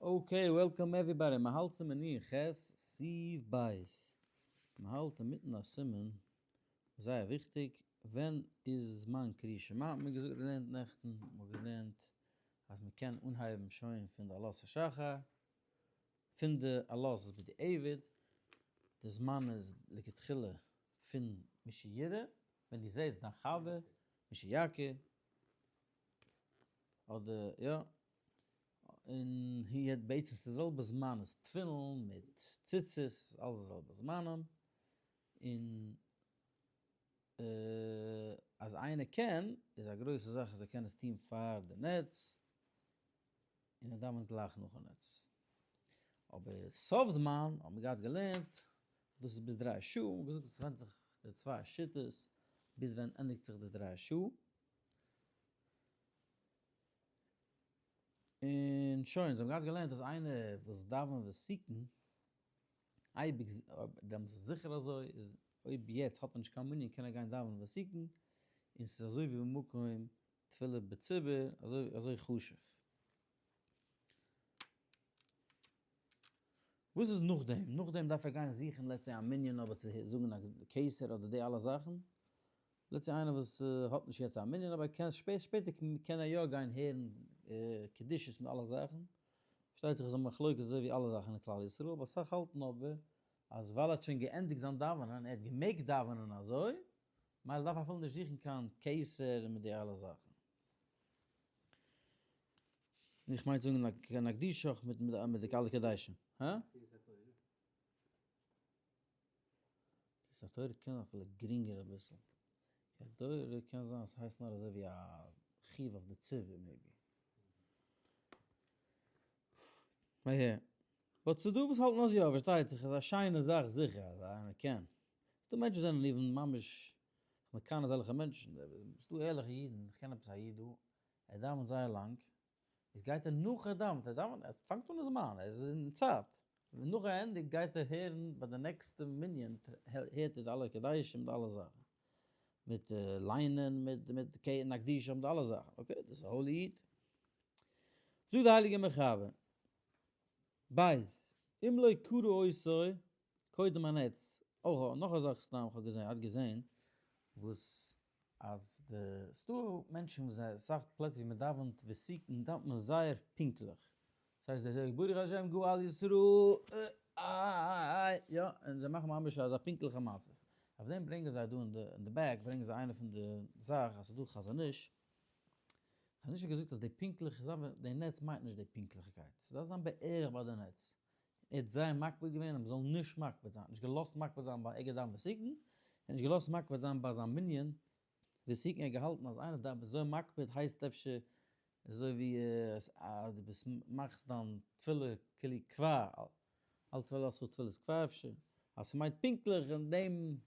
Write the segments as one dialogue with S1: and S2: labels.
S1: Okay, welcome everybody, מען האלט סימן נ ח, סעיף בית. מען האלט אינמיטן א סימן, זייער וויכטיג, ווען איז זמן קריאת שמע, האט מען געזאגט געלערנט נעכטן, מען האט געלערנט אז מען קען אנהייבן שוין פון די עלות השחר, פון די עלות איז בדיעבד, די זמן איז לכתחילה פון משיראה, ווען דו זעסט דיין חבר, משיכיר, אדער יא, און הי בעצם ס'איז די זעלבע זמן איז תפילין מיט ציצית, אלעס די זעלבע זמנים, און אז איינער קען, איז א גרויסע זאך אז ער קען עס טון פאר די נץ, און ער דאווענט גלייך נאכן נץ. אבער סוף זמן האט מען געהאט געלערנט, דאס איז ביז דריי שעה, און געזאגט עס ווענדט זיך די צוויי שיטות ביז ווען ענדיגט זיך די דריי שעה. און שוין, זיי האבן געהאט געלערנט אז איינער וואס דאווענט ותיקין, אייביג, דעמאלטס איז זיכער אזוי, איז אויב יעצט האט ער נישט קיין מנין קען ער גיין דאווענען ותיקין, און ס'איז אזוי ווי במקום תפילה בציבור, אזוי אזוי חשוב. וואס איז נאכדעם? נאכדעם דארף ער גיין זוכן let's say א מנין אבער צו זאגן א כתר אדער די אלע זאכן? let's say איינער וואס האט נישט יעצט א מנין אבער קען שפעטער קען ער יא גיין הערן קדושות מיט אלע זאכן, פארשטייט זיך איז א מחלוקת אזוי ווי אלע זאכן אין כלל ישראל, אבער אסאך האלטן אבער אז ווייל ער האט שוין געענדיגט זיין דאווענען, ער האט געמעגט דאווענען אזוי, מילא דארף ער אפילו נישט זוכן קיין כתר מיט די אלע זאכן. איך מיין צו זאגן נקדישך מיט די אלע קדשים. הא? קריאת התורה קען אפילו גרינגער אביסל. קריאת התורה קען זיין ס'הייסט נאר אזוי ווי א חיוב אויף די ציבור maybe. אהה. But ס'דא וואס האלטן אז יא, פארשטייט זיך איז א שיינע זאך זיכער אז איינער קען. ס'דא מענטשן וואס זענען even ממש, כ'מקנא אזעלכע מענטשן. ס'דא ערליכע אידן, כ'קען עפעס א איד דא, ער דאווענט זייער לאנג, איז גייט ער נאך ער דאווענט, ער דאווענט, ער פאנגט אן די זמן, ער איז אין צייט, און נאך ער ענדיגט גייט ער הערן ביי די נעקסטע מנין הערט ער די אלע קדשים די אלע זאכן, מיט ליינען מיט מיט נקדישך מיט אלע זאכן, okay דאס איז א holy איד. זאגט די הייליגע מחבר, בית, אם לא קרא אותו קודם הנץ, אויך נאך א זאך סתם כ'האב געזען, האט געזען וואס אז די ס'דא מענטשן וואס זיי אסאך פלעצער ווי מ'דאווענט ותיקין דאווענט מען זייער פונקטליך, ס'הייסט דער זאגט ברוך השם גואל ישראל יא, און זיי מאכן ממש אזא פונקטליכע מצב, אויף דעם ברענגען זיי דא אין די back ברענגען זיי איינע פון די זאך אז ס'דא חזון איש, חזון איש האט געזאגט אז די פונקטליכע די נץ מיינט נישט די פונקטליכקייט, ס'דארף זיין בערך ביי די נץ, ער האט זייער מקפיד געווען אז מ'זאל נישט מקפיד זיין, נישט געלאזט מקפיד זיין ביי אגד דאווענען ותיקין, און נישט געלאזט מקפיד זיין ביי זיין מנין ותיקין, ער האט געהאלטן אז איינער דארף אזוי מקפיד הייסט אפשר אזוי ווי אז דו ביסט מאכסט דיין תפילה כאילו קבע, אל תפילתך תפילת קבע אפשר, אז ס'מיינט פונקטליך אין דעם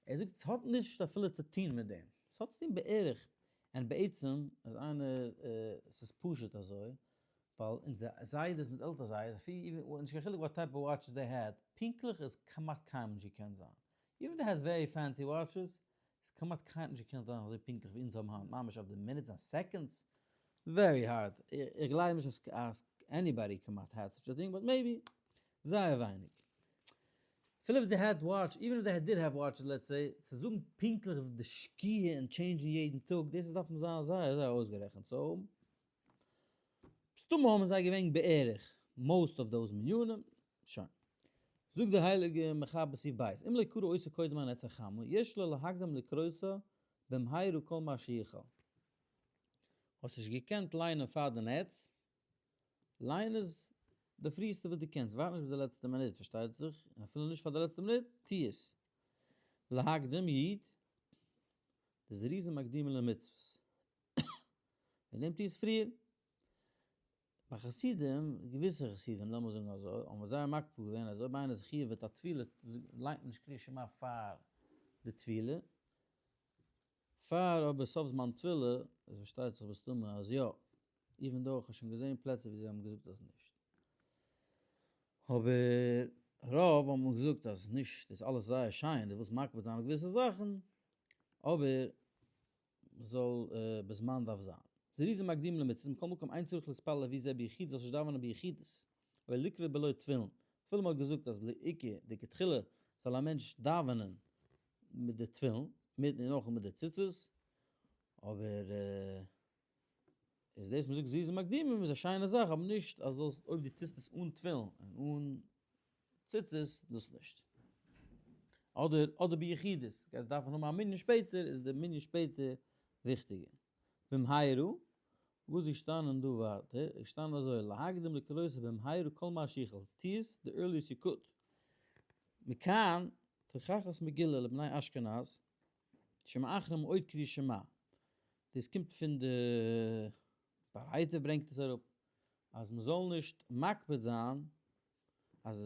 S1: ער זאגט ס'האט נישט אפילו צו טון מיט דעם, ס'האט צו טון בערך, און בעצם אז איינער, ס'איז פשוט אזוי, ווייל אונזער זיידעס מיט עלטער זיידעס, אפילו נישט קיין חילוק what type of watches they had, פונקטליך איז כמעט קיינמאל נישט געקענט זיין, even they had very fancy watches, איז כמעט קיינמאל נישט געקענט זיין אזוי פונקטליך ווי אונז האבן היינט, ממש אויף די minutes and seconds, very hard, איך גלייב נישט אז anybody כמעט had such a thing, but maybe, זייער ווייניג. אפילו if they had watch, even if they did have watches let's say, צו זאגן פונקטליך די שקיעה און change ן יעדן טאג, דאס איז דארף מען זיין זייער זייער אויסגערעכנט, so מסתמא האבן זיי געווען בערך most of those מנינים, שוין. זאגט דער הייליגער מחבר סעיף ב', אם לא קרא אותו קודם הנץ החמה, יש לו להקדים לקרותה במהרה כל מה שיכול. האסט נישט געקענט ליינען פאר די נץ, ליין עס די פריעסטע וואס דו קענסט, ווארט נישט ביז די לעצטע מינוט פארשטייט זיך, און אפילו נישט פאר די לעצטע מינוט, טו עס. להקדים איד, די זריזים מקדימים למצוות. וועגן דעם טו עס פריער. ביי חסידים, געוויסע חסידים, לאמיר זאגן אזוי, האבן זייער מקפיד געווען אז אויב איינער איז חיוב מיט א טבילה, ליינט מען נישט קריאת שמע פאר די טבילה, פאר אבער סוף זמן תפילה, איז פארשטייט זיך מסתמא אז יא, even though איך האב שוין געזען פלעצער ווי זיי האבן געזאגט אז נישט. אבער רוב האבן געזאגט אז נישט, דאס אלעס זייער שיין, דו ווילסט מקפיד זיין אויף געוויסע זאכן, אבער מ'זאל בזמן דארף זיין. זריזין מקדימין למצוות, מכל מקום אין צריך להתפלל לפי זה ביחידות, זאלסט נישט דאווענען ביחידות, אבער לקרוא בלא תפילין, אפילו מען האט געזאגט אז לעיקר דכתחילה זאל א מענטש דאווענען מיט די תפילין, מיט און אויך מיט די ציצית, אבער איז דאס מ'זאגט זריזין מקדימים איז א שיינע זאך, אבער נישט אז זאלסט אויב דו טוסט עס אן תפילין און אן ציצית דאס נישט. אדער אדער ביחידות, גייסט דארפן האבן א מנין שפעטער, איז די מנין שפעטער וויכטיגער. במהרה, וואס איז געשטאנען דא ווייטער? איז געשטאנען אזוי, להקדים לקרותו במהרה כל מה שיכול, טו עס the earliest you could. מכאן תוכחת מגילה לבני אשכנז, שמאחרים מאוד קריאת שמע. דאס קומט פון די ברייתא ברענגט עס אראפ, אז מ'זאל נישט מקפיד זיין אז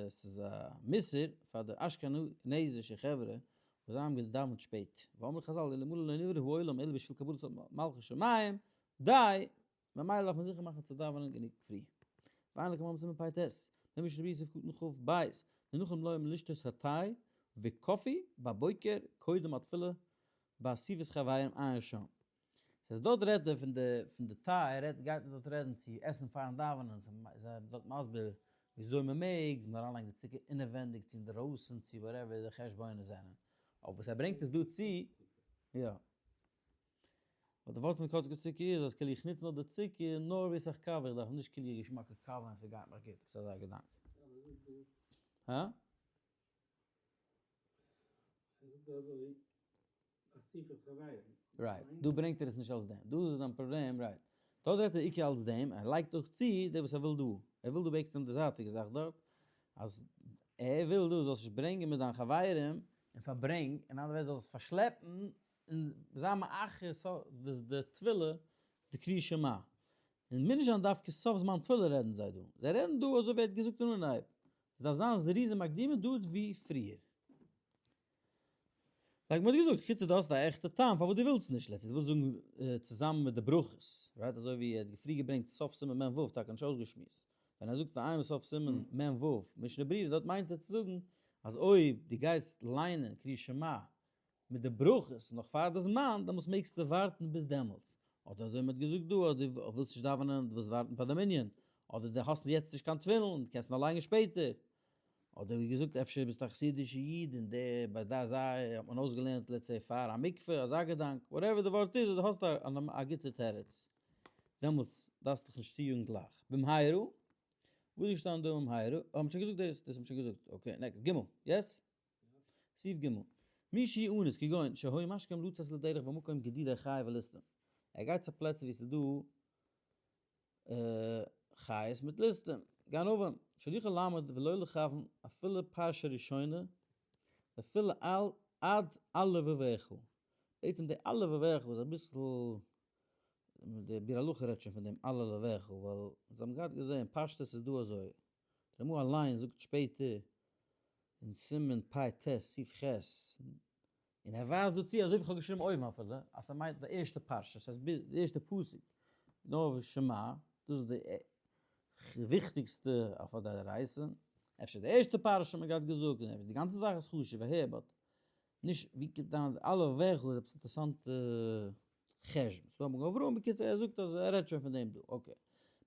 S1: ס'איז א מוסר פאר די אשכנזישע חברה וואס זיי האבן געדאווענט שפעט, ואמרו חז"ל אלמלא לא נברא העולם אלא בשביל קבלת מלכות שמים, די, ממילא דארף מען זיכער מאכן צו דאווענען גענוג פרי. ועיין לקמן בסימן פ"ט, במשנה ברורה סעיף קטן כ"ב, דנחום לא לשתות התה ו coffee בבוקר קודם התפילה באסיפת חברים עיין שם. ס'איז דארט רעדט ער פון די פון די טיי, ער רעדט גייט ער דארט רעדן צו עסן פארן דאווענען, איז ער דארט מסביר וויאזוי מען מעג, מען אריינלייגן די צוקער אינעווענדיג צו אינדערויסן צו whatever די חשבונות זענען, אבער וואס ער ברענגט עס דא צו, יא. ווייל די ווארט פון קאצקע צוקער איז אז כאילו איך נוץ נאר די צוקער נאר ווי אסאך קאווע, איך דארף נישט כאילו געשמאקע קאווע און ס'גייט מיך גוט, עפעס אזא געדאנק. הא?
S2: ער זאגט אזוי. אסיפת חברים.
S1: right, דא ברענגט ער עס נישט אלס דעם, דא איז זיין פראבלעם, right. דארט רעדט ער עיקר אלס דעם, ער לייגט אויך צו דער וואס ער וויל דא, ער וויל דא בעצם די זייטיגע זאך דארט, אז ער וויל דא זאלסט נישט ברענגען מיט דיין חברים און פארברענג, אין אנדערע ווערטער זאלסט עס פארשלעפן און זיין מאחר די תפילה די קריאת שמע. און מוז נישט זיין דווקא סוף זמן תפילה רעדן זיי דא, זיי רעדן דא אזוי ווי ער האט געזאגט אין אנהייב, עס דארף זיין זריזין מקדימין דא ווי פריער. like מ'האט געזאגט, חוץ דו האסט א עכטע טעם פארוואס דו ווילסט נישט, let's say דו ווילסט זאגן צוזאמען מיט די ברכות, right אזוי ווי ער האט פריער געברענגט סוף סימן מ"ו, טאקע נישט אויסגעשמועסט, ווען ער זאגט ועיין בסוף סימן מ"ו משנה ברורה דארט מיינט ער צו זאגן אז אויב דו גייסט ליינען קריאת שמע מיט די ברכות נאך פאר די זמן, דעמאלטס מעגסטו ווארטן ביז דעמאלטס, אדער אזוי ווי מ'האט געזאגט דא אז דו ווילסט נישט דאווענען, דו ווילסט ווארטן פאר די מנין, אדער דו האסט יעצט נישט קיין תפילין, דו קענסט נאר לייגן שפעטער, אדער ווי געזאגט אפשר ביסטו א חסידישע איד און די ביי די זיי האט מען אויסגעלערנט let's say פאר א מקווה אזא געדאנק, whatever די ווארט איז, דו האסט א גוטע תירוץ דעמאלטס דארפסטו דיך נישט צויאגן גלייך. במהרה, וואס איז געשטאנען דא במהרה? אה, מ'האט שוין געזאגט דאס, דאס האט מען שוין געזאגט, okay next, ג, yes? סעיף ג, מי שהוא אנוס כגון שהיה משכים לצאת לדרך במקום גדידי חיה וליסטים, ער גייט צו פלעצער ווי ס'איז דא חיות מיט ליסטים, גנבים, שלא יוכל לעמוד ולא לכוון אפילו פרשה ראשונה ואפילו על עד על לבבך, בעצם די על לבבך איז אביסל, די ביאור הלכה רעדט שוין פון דעם על לבבך, ווייל אונז האבן געהאט געזען פשטות איז דא אזוי, די רמ"א אליין זאגט שפעטער אין סימן פ"ט סעיף ח', און ער ווייזט דא צו, אזוי ווי איך האב געשריבן אויבן אפילו, אז ס'מיינט די ערשטע פרשה, ס'הייסט ביז די ערשטע פסוק, נאר שמע, דאס איז די וויכטיגסטע אויף א דאורייתא, אפשר די ערשטע פרשה האט מען געהאט געזאגט, און אפשר די גאנצע זאך איז חשוב, אהער, but נישט ווי קומט דיין אלף וכו' איז עפעס אינטערעסאנטע חשבון, ס'דא מגן אברהם, בקיצור ער זאגט אז ער רעדט שוין פון דעם דא, okay.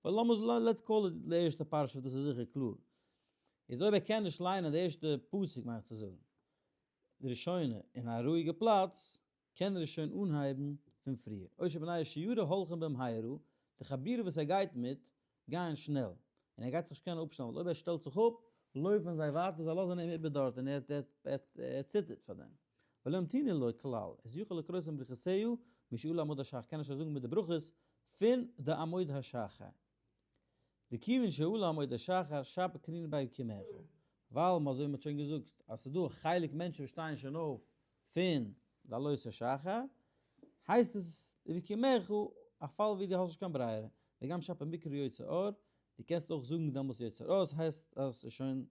S1: but לאמיר let's call it די ערשטע פרשה דאס איז זיכער קלאר. איז אויב ער קען נישט ליינען די ערשטע פסוק מיין איך צו זאגן, די ראשונה אין א רואיגע פלאץ, קען ער עס שוין אנהייבן פון פריער. או שבני שיירה הולכים במהרה, די חבורה וואס ער גייט מיט, גייען שנעל, און ער גייט זיך נישט קענען אפשטעלן, ווייל אויב ער שטעלט זיך אפ, לויפן זיי ווייטער, זיי לאזן אים איבער דארט, און ער ציטערט פאר דעם. ולא המתינו לו כלל, איז יכול לקרותם ברכותיה משעלה עמוד השחר, קען ער שוין זאגן מיט די ברכות פון די עמוד השחר. דכיוון שעלה עמוד השחר שפיר קרינא ביה ובקומך, ווייל מ'אזוי ווי מ'האט שוין געזאגט אז ס'איז דא א חלק מענטשן וואס שטייען שוין אויף פון די עלות השחר, הייסט עס ובקומך א פאל ווי דו האסט נישט קיין ברירה, וגם שפיר מקרא יוצר אור, דו קענסט אויך זאגן דעמאלטס יוצר אור, ס'הייסט אז ס'איז שוין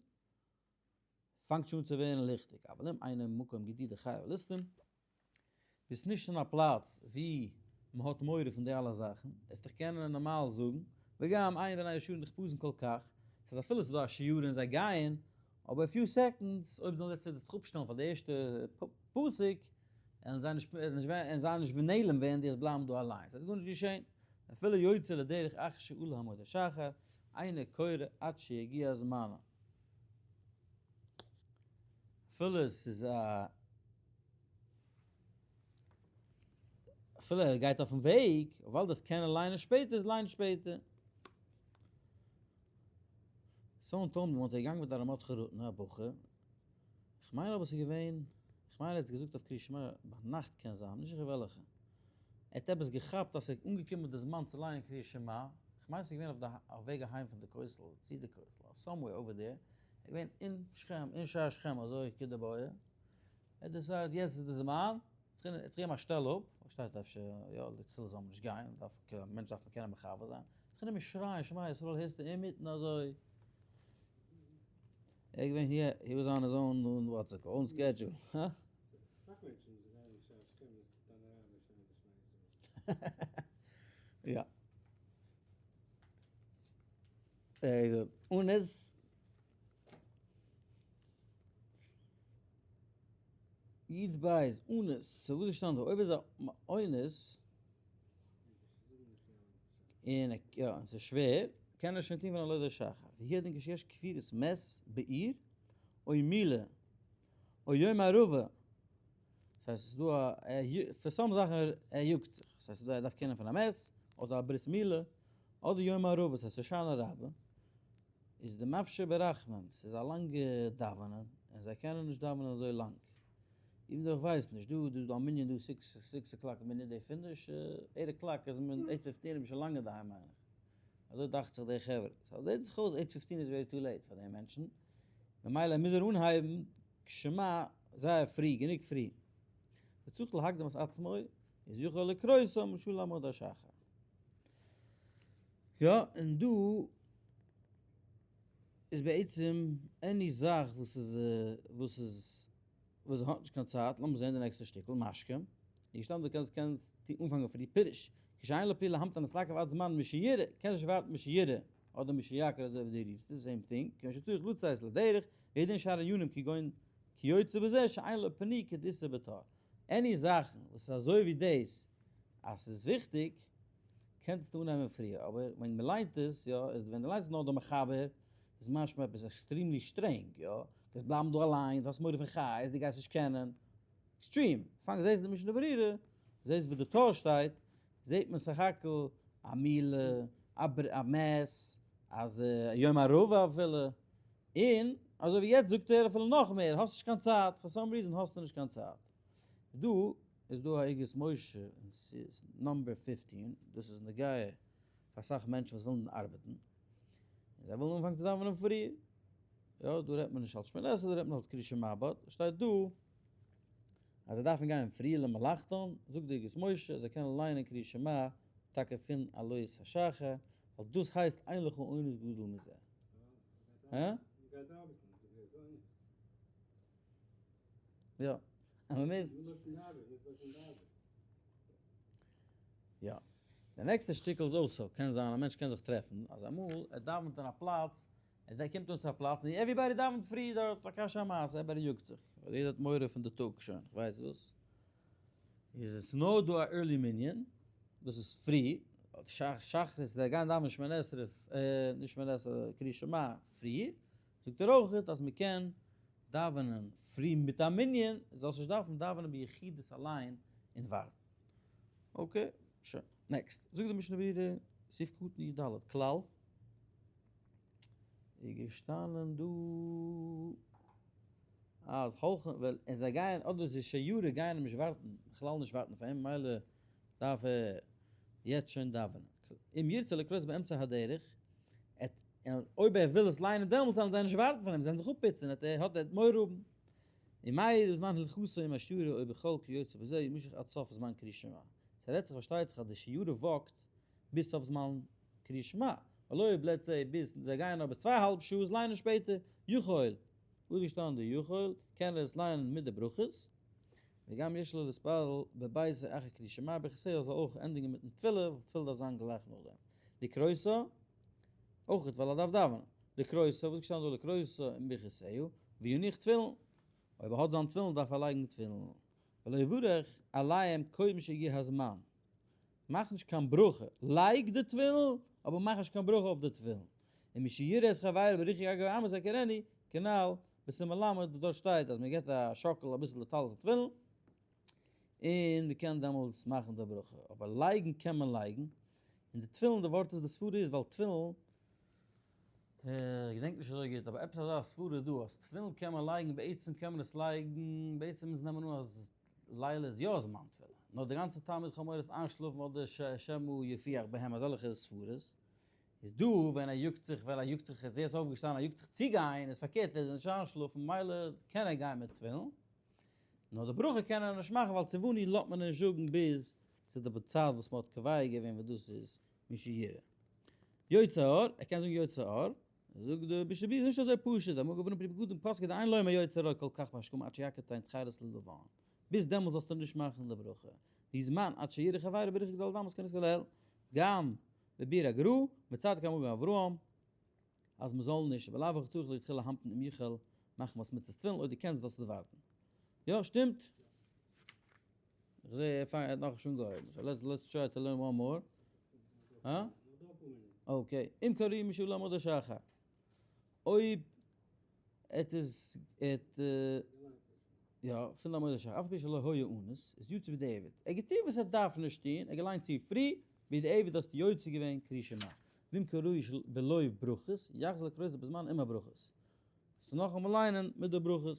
S1: פאנגט שוין אן צו ווערן ליכטיג, אבל אם אינו מקום גדידי חיה וליסטים, ביסט נישט אין א פלאץ ווי מען האט מורא פון די אלע זאכן, וועסט דיך קענען נארמאל זאגן, וגם אין בני ישורון נחפזין כל כך, ס'איז אפילו ס'איז דא א שיעור און זיי גייען, אבער few seconds, אויב דו וועסט זיך אפשטעלן פאר די ערשטע פסוק. עלן זיי נישט עלן זיי נישט נעלם ווערן דו וועסט בלייבן דא אליין, ס'וועט גארנישט געשען, אפילו יוצא לדרך אחר שעלה עמוד השחר, אינו קורא עד שיגיע זמנו. אפילו עס איז א אפילו ער גייט אויפן וועג, ווייל דאס קען ער ליינען שפעטער איז ליין שפעטער. סאון טאון וואלט ער געגאנגען מיט א רמות חרטה א בחור, כ'מיין אבער ס'איז געווען, כ'מיין ער האט עס געזאגט אויף קריאת שמע ביינאכט קען זיין, נישט זיכער וועלכע. ער האט עפעס געכאפט אז ס'איז אנגעקומען די זמן צו לייענען קריאת שמע, כ'מיין ס'איז געווען אויף די וועג אהיים פון די כותל, צו די כותל, somewhere over there, ער איז געווען אין שכם, אין שער שכם אזוי כדבעי, ער האט decide ט יעצט איז די זמן, ער האט זיך געגעבן א שטעל אפ, פארשטייט אפשר יא לכתחילה זאל מען נישט גיין, מ'דארף, א מענטש דארף מען קענען מכוון זיין, ער האט זיך גענומען שרייען שמע ישראל הערסטו אינמיטן אזוי. ער איז געווען here, he was on his own what's it called, own schedule, הא?
S2: אסאך מענטשן וואס גייען אין שער שכם איז דיין אראבער שוין איז שמע ישראל.
S1: יא. Very good. אונס. יוד בית, אונס. so וואס איז געשטאנען דא? אויב איז א אונס. און יא, און ס'איז שווער, קען ער שוין טון פון עלות השחר. והוא הדין כשיש קבורת מת בעיר, או מילה, או יום ערבה. דאס הייסט ס'איז דא א, פאר some זאכן ער יאגט זיך. דאס הייסט ס'איז דא ער דארף קענען פון א מת, אדער א ברית מילה, אדער יום ערבה, דאס הייסט הושענא רבה, איז די מפשיר ברחמים, ס'איז א לאנגע דאווענען, און זיי קענען נישט דאווענען אזוי לאנג. even though איך ווייס נישט, דא דא איז דא א מנין דא six six o'clock מנין they finish eight o'clock איז מען 8:15 איז מען שוין לאנג אינדערהיים מיין איך. אזוי דאכט זיך די חברה. so זעט זיך אויס 8:15 איז very too late פאר די מענטשן. ממילא מוז ער אנהייבן שמע זייער פרי, גענוג פרי. וצריך להקדים את עצמו איז יכול לקרותו משעה לעמוד השחר. יא, און דא איז בעצם any זאך וואס איז וואס איז וואס האט נישט קיין צייט, לאמיר זען די נעקסטע שטיקל, משכים, איז געשטאנען דו קענסט קענסט אנפאנגען פרי, פירוש, כשאין לו פנאי להמתין ולהתעכב עד זמן משיראה, קענסט נישט ווארטן משיראה, אדער משיכיר אזוי ווי דו רופסט עס, same thing, כיוון שצריך לצאת לדרך, וידעין שאר ענינים כגון כיוצא בזה שאין לו פנאי כדאיתא בתור. any זאכן וואס איז אזוי ווי דאס אז ס'איז וויכטיג, קענסטו אננעמען פריער, אבער ווען מ'ליינט עס, יא, איז ווען דו ליינסט נאר די מחבר, איז משמע עפעס extremely שטרענג, יא, גייסט בלייבן דא אליין, דו האסט מורא פון חיות, דו גייסט נישט קענען. extreme. פאנג זעסט די משנה ברורה, זעסט וואו די טור שטייט, זעט מען סך הכל א מילה, א מת, אז יום ערבה אפילו, און אזוי ווי יעצט זאגט ער אפילו נאך מער, האסט נישט קיין צייט, for some reason האסטו נישט קיין צייט. דא איז דא א אגרות משה אין number 15, דאס איז נוגע פאר אסאך מענטשן וואס ווילן ארבעטן, און זיי ווילן אנפאנגען צו דאווענען פרי, יא, דא רעדט מען נישט אלס שמונה עשרה, דא רעדט מען אלס קריאת שמע, but שטייט דא אז זיי דארפן גיין פרי למלאכתם, זאגט די אגרות משה אז זיי קענען ליינען קריאת שמע טאקע פון עלות השחר, ווייל דאס הייסט אין לך אונס גדול מזה. הא? יא, אז מען מוז. יא. די נעקסטע שטיקל איז אויך so, קען זיין א מענטש קען זיך טרעפן אז אמאל ער דאווענט אין א פלאץ, ער קומט אן צו א פלאץ און everybody דאווענט פרי דארט, א קשיא א מעשה, everybody יאגט זיך, ווייל יעדער האט מורא פון די טאג שוין, כ'ווייס וואס. איז עס נאר דא א early מנין, דאס איז פרי, שחרית זיי גייען דאווענען שמונה עשרה, נישט שמונה עשרה, קריאת שמע פרי, זאגט ער אויך אז מען קען דאווענען פרי מיט א מנין, זאלסט נישט דארפן דאווענען ביחידות אליין און ווארטן. okay, שוין. next. זאגט די משנה ברורה, סעיף קטן י ד, כלל, איז געשטאנען דא אז הולכים וועל און זיי גייען אדער די שיירה גייען אים נישט ווארטן, בכלל נישט ווארטן פאר אים, ממילא דארף ער יעצט שוין דאווענען. אם ירצה לקרות באמצע הדרך, און אויב ער וויל עס ליינען דעמאלטס זאלן זיי נישט ווארטן פאר אים, זיי זאלן זיך אפפוצן, ער האט ער וועט מורא האבן. ומהו בזמן הליכתו עם השיירה או בכל כיוצא בזה ימשך עד סוף זמן קריאת שמע. ס'רעדט זיך פארשטייט זיך אז די שיירה walk ט ביז סוף זמן קריאת שמע, ווייל אויב let's say ביז זיי גייען נאר ביז צוויי אהאלב שעה איז ליינען שפעטער, יכול, וואו איז געשטאנען די יכול, קען ער עס ליינען מיט די ברכות, וגם יש לו להתפלל בביתו אחר קריאת שמע ברכותיה זאל אויך ענדיגן מיטן תפילה, ווייל תפילה דארף זיין גלייך נאכדעם. לקרותו, אויך ווייל ער דארף דאווענען. לקרותו, וואס איז געשטאנען דא לקרותו עם ברכותיה, ויניח תפילין, אויב ער האט זיין תפילין דארף ער לייגן תפילין. ולא יברך עליהם קודם שיגיע הזמן, מאך נישט קיין ברכה, לייג די תפילין, אבער מאך נישט קיין ברכה אויף די תפילין. און מי שיראה את חברו בריחוק אגב אמות יכירנו, כנל, בסימן ל', וואס דארט שטייט אז מען געבט א שאקל אביסל די טלית און תפילין, און מען קען דעמאלטס מאכן די ברכה, אבער לייגן קען מען לייגן, און די תפילין די ווארט איז די סברה איז ווייל תפילין, איך געדענק נישט אזוי גוט, אבער עפעס אזא סברה איז דא אז תפילין קען מען לייגן, בעצם קען מען עס לייגן, בעצם אונז נעמען אן אז לילה איז יא זמן תפילה, נאר די גאנצע טעם איז כ'האב מורא עס איינשלאפן אדער שמא יפיח בהם אזעלכע סברות, איז דא ווען ער יאגט זיך ווייל ער יאגט זיך ער איז יעצט אויפגעשטאנען ער יאגט זיך צו גיין איז פארקערט ער זאל נישט איינשלאפן מילא קען ער גיין מיט תפילין, נאר די ברכה קען ער נישט מאכן ווייל צווני לאזט מען נישט זאגן ביז צו די צייט וואס מען האט קובע געווען וואס דאס איז משיראה. יוצר אור, ער קען זאגן יוצר אור, זאגט די משנה ברורה איז נישט אזוי פשוט, אמאל געווארן פרי בגדים פסק'עט אין לומר יוצר אור כל כך בהשכמה עד שיקטין תכלת ללבן, ביז דעמאלס זאלסטו נישט מאכן די ברכה, והוא זמן עד שיראה חברו בריחוק ד' אמות כנזכר לעיל, גם בביר הגרא, מצד כמגן אברהם, אז מען זאל נישט, ובלאו הכי צריך לכתחילה להמתין אם יוכל מחמת מצות תפילין, אויב דו קענסט זאלסטו ווארטן. יא, שטימט? איך זעה ער פאנגט ער האט נאכנישט אנגעהויבן, so let's try to learn one more. הא? okay, אם קראו משעה לעמוד השחר. אויב עט איז עט יא, פון לעמוד השחר, אף על פי שלא היה אנוס, איז יוצא בדיעבד. ער האט געטון וואס ער דארף נישט טון, ער האט געליינט צו פרי, בדיעבד האסטו יוצא געווען קרי שמע. ואם קראו בלא ברכות, יחזור לקרות בזמן עם הברכות. so נאכאמאל ליינען מיט די ברכות.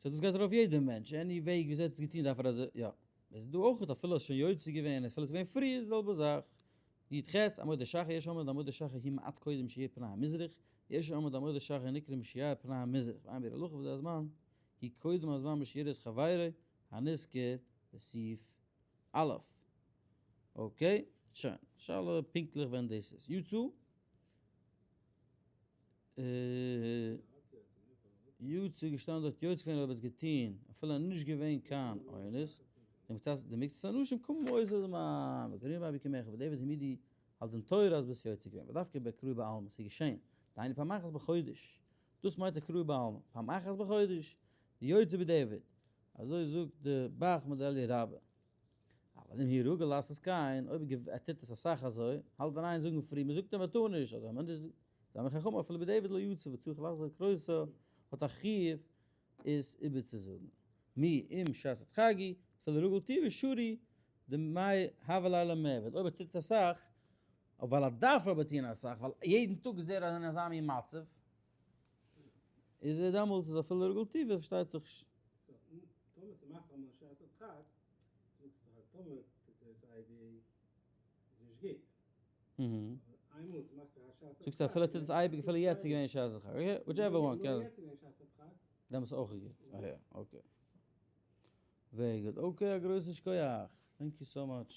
S1: so דאס גייט ארויף יעדע מענטש, any וועג וויאזוי ער האט עס געטון דארף ער אזוי, יא. איז דא אויך אפילו עס שוין יוצא געווען, אפילו עס איז געווען פרי איז די זעלבע זאך. י ח, עמוד השחר, יש אומרים עמוד השחר היא מעט קודם שיאיר פני המזרח, יש אומרים עמוד השחר נקרא משיאיר פני המזרח, ועיין ביאור הלכה וזה הזמן, היא קודם הזמן משיראה את חברו הנזכר בסעיף א'. okay, שוין. שאלה פונקטליך ווען דאס איז. יצא. יצא געשטאנען דארט יוצא געווען אויב האט עס געטוהן אפילו נישט געווען קיין אונס, די מקצת אנשים קומען אויסער זמן וקוראים רבי קמך ודעבד העמידי על דין תורה אז ביסט יוצא געווען ודווקא בקרוי בעלמא ס'איז געשען דהיינו פעם אחת בחודש דאס מיינט א קרוי בעלמא פעם אחת בחודש די יוצא בדיעבד אזוי זאגט די בח מיט די אלי' רבה. אבל אם הוא רגיל לעשות כן, אויב ער טוט עס אסאך אזוי, האלט אין איין זאגן פרי, מען זאגט אים ער טאר נישט, אדער מען זיי חכמים אפילו בדיעבד לא יצא וצריך לחזור לקרותו, האט א חיוב עס איבערצוזאגן. מי אם שעת הדחגי, אפילו רגיל טבעו שרי דמאי הוה ליה למעבד, אויב ער טוט עס אסאך, ווייל ער דארף אבער טון אסאך, ווייל יעדן טאג איז ער אין אזא מין מצב, איז ער דעמאלטס איז אפילו רגיל טבעו פארשטייט זיך.
S2: טאמער ס'מאכט זיך אמאל שעת הדחק, זאגסטו אז טאמער טוט ער עס אייביג איז נישט גוט. איינמאל ס'מאכט זיך א שעת הדחק.
S1: זאגסטו אפילו טוט עס אייביג אפילו יעצט איז געווען שעת הדחק. okay, whichever one קען.
S2: יעצט איז געווען שעת הדחק.
S1: דעמאלטס איז אויך גוט. אה יא, okay. very good. okay א גרויסן שכוח. thank you so much.